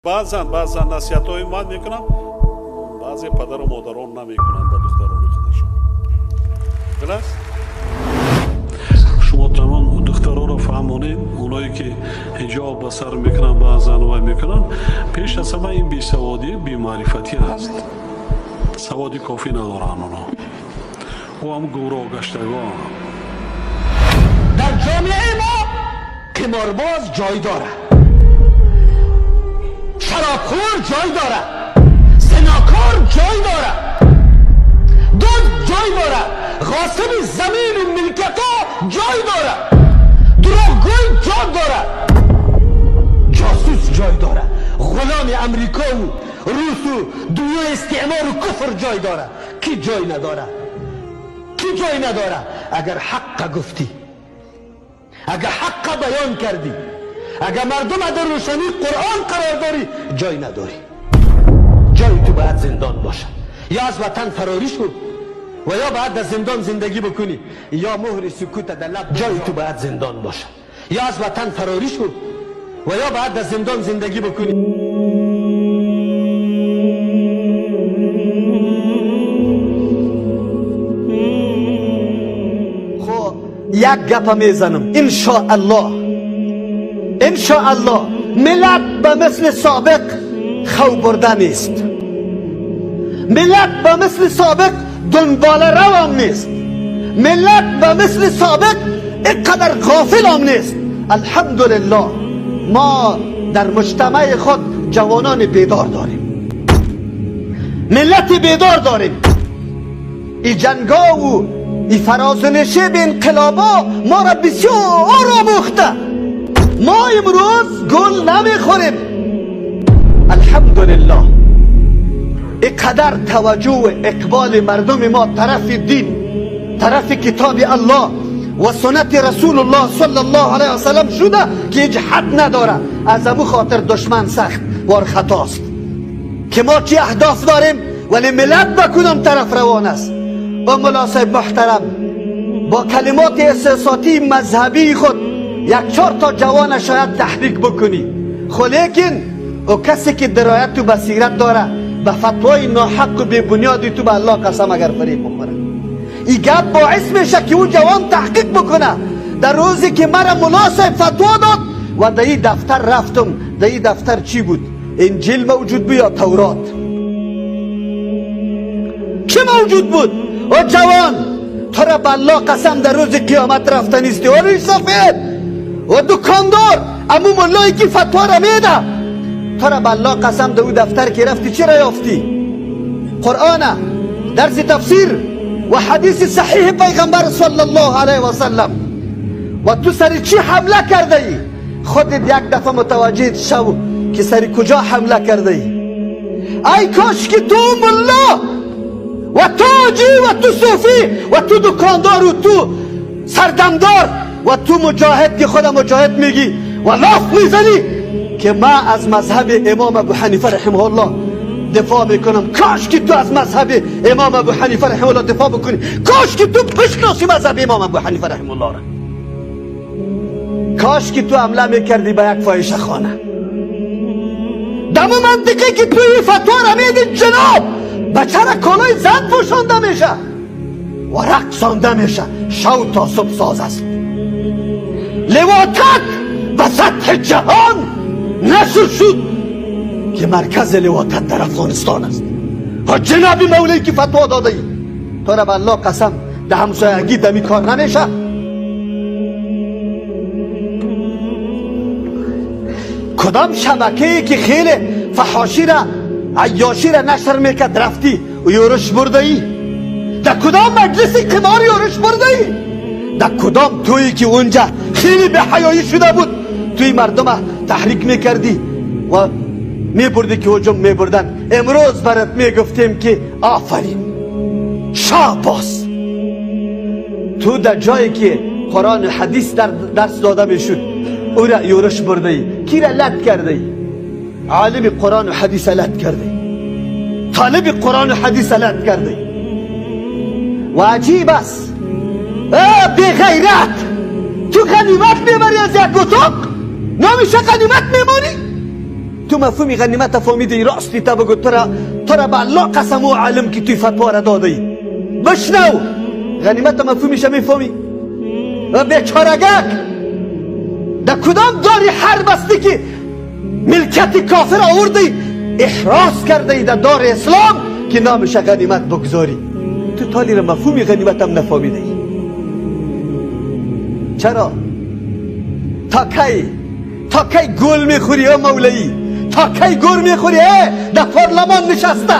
Баъзан насиҳатҳои ман мекунам, баъзе падару модарон намекунанд ба духтарони худашон. Билас? Шумо тамом духтароро фаҳмонед, оное ки ҳиҷоб ба сар мекунанд, баъзан вай мекунанд, пеш аз ҳама ин бесаводӣ, бемаърифатӣ аст. Саводи кофӣ надоранд оно. Ӯ ҳам гумроҳ гаштагон. Дар ҷомеаи мо қиморбоз ҷой дорад, шаробхӯр ҷой дорад, зинокор ҷой дорад, дузд ҷой дорад, ғосиби замину милкиятҳо ҷой дорад, дурӯғгӯй ҷой дорад, ҷосус ҷой дорад, ғуломи амрикову русу дунёи истеъмору куфр ҷой дорад. Кӣ ҷой надорад? Кӣ ҷой надорад? Агар ҳаққа гуфтӣ, агар ҳаққа баён кардӣ, агар мардум дар рӯшании Қуръон қарор дорӣ, ҷой надорӣ. Ҷои ту бояд зиндон бошад. Ё аз ватан фарорӣ шуд ва ё бояд дар зиндон зиндагӣ бикунӣ, ё муҳри сукута дар лаб. Ҷои ту бояд зиндон бошад. Ё аз ватан фарорӣ шуд ва ё бояд дар зиндон зиндагӣ бикунӣ. Хуб, як гапа мезанам, иншоаллоҳ, иншоаллоҳ миллат ба мисли собиқ хав бурда нест, миллат ба мисли собиқ дунболаравам нест, миллат ба мисли собиқ ин қадар ғофилам нест. Алҳамдулиллоҳ, мо дар муҷтамаи худ ҷавонони бедор дорем, миллати бедор дорем. И ҷангову и фарозу нишеби инқилобо моро бисёр омӯхта. Мо имрӯз гул намехӯрем. Алҳамдулиллоҳ, ин қадар таваҷҷӯҳу иқболи мардуми мо тарафи дин, тарафи китоби Аллоҳ ва суннати Расулуллоҳ саллаллоҳу алайҳи васаллам шуда ки ҳеҷ ҳад надорад. Аз ҳамун хотир душман сахт вор хатост ки мо чӣ аҳдоф дорем, вале миллат ба кудом тараф равон аст. О мулло соҳиб муҳтарам, бо калимоти эҳсосотии мазҳабии худ як чор то ҷавона шояд таҳрик бикунӣ, хо лекин ӯ касе ки дирояту басират дорад ба фатвои ноҳаққу бебунёди ту ба Аллоҳ қасам агар фиреб бихӯрад, ин гап боис мешавад ки ӯ ҷавон таҳқиқ бикунад. Дар рӯзе ки мара мулло соҳиб фатво дод ва дар ин дафтар рафтам, дар ин дафтар чӣ буд? Инҷил мавҷуд буд ё Таврот? Чӣ мавҷуд буд? О ҷавон, тура ба Аллоҳ қасам дар рӯзи қиёмат рафта нестӣ. О ришсафед, о дукондор, аму муллое ки фатвора меда, тура ба Аллоҳ қасам дар ӯ дафтар ки рафтӣ чиро ёфтӣ? Қуръона, дарси тафсир ва ҳадиси саҳиҳи пайғамбар саллаллоҳу алайҳи васаллам. Ва ту сари чӣ ҳамла кардаӣ? Худат як дафъа мутаваҷҷеҳ шав ки сари куҷо ҳамла кардаӣ. Ай кош ки ту мулло ва ту ҳоҷӣ ва ту суфӣ ва ту дукондору ту сардамдор ва ту муҷоҳид ки худа муҷоҳид мегӣ ва лоф мезанӣ ки ман аз мазҳаби имом Абу Ҳанифа раҳимаҳуллоҳ дифоъ мекунам. Кош ки ту аз мазҳаби имом Абу Ҳанифа раҳимаҳуллоҳ дифоъ бикунӣ. Кош ки ту бишносӣ мазҳаби имом Абу Ҳанифа раҳимаҳуллоҳро. Кош ки ту ҳамла мекардӣ ба як фоҳишахона. Даму мантиқе ки ту ин фатвора медӣ, ҷаноб, бачара колои зан пӯшонда меша ва рақсонда меша, шав то субҳ соз аст. Ливотат ба сатҳи ҷаҳон нашр шуд ки маркази ливотат дар Афғонистон аст. Ҳо ҷаноби мавлӣ ки фатво додаӣ, тура ба Аллоҳ қасам дар ҳамсоягӣ дами кор намеша. Кудом шабакае ки хеле фаҳошира айёшира нашр мекард рафтӣ ёриш бурдаӣ? Дар кудом маҷлиси қимор ёриш бурдаӣ? Дар кудом тӯе ки унҷа хеле беҳаёӣ шуда буд тӯи мардума таҳрик мекардӣ ва мебурдӣ ки ҳуҷум мебурданд? Имрӯз барат мегуфтем ки офарин, шобос, ту дар ҷое ки Қуръону ҳадис дарс дода мешуд ӯра ёриш бурдаӣ. Кира лат кардаӣ? Олими Қуръону ҳадиса лат кардаӣ, толиби Қуръону ҳадиса лат кардаӣ. Ва аҷиб аст, беғайрат, ту ғанимат мебарӣ аз як утоқ, номиша ғанимат мемонӣ. تو مفهوم غنیمت فهمیدی؟ راستی تا بگو، تو را به الله قسم و عالم که توی فتوا را دادی. بشنو، غنیمت مفهومش میفهمی؟ و بیچارگک، در کدام داری حرب استی که ملکیت کافر آوردی، احراز کرده ای در دار اسلام که نامش غنیمت بگذاری؟ تو تالی را مفهوم غنیمت هم نفهمیده ای. چرا؟ تا کی، تا کی گل میخوری یا مولوی؟ تا کی گل میخوری در پارلمان نشسته؟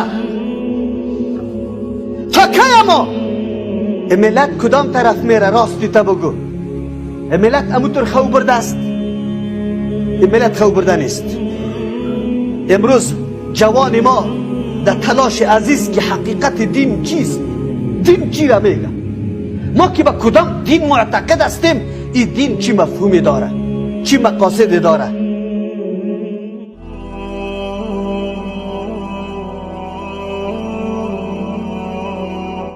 تا کی؟ اما ملت کدام طرف میره؟ راستی تا بگو، ملت اموطور خو برده است؟ ملت خو برده نیست. امروز جوان ما در تلاش ازیست که حقیقت دین چیست، دین چی را میگه، ما که به کدام دین معتقد هستیم، این دین چی مفهومی داره، چی مقاصد داره.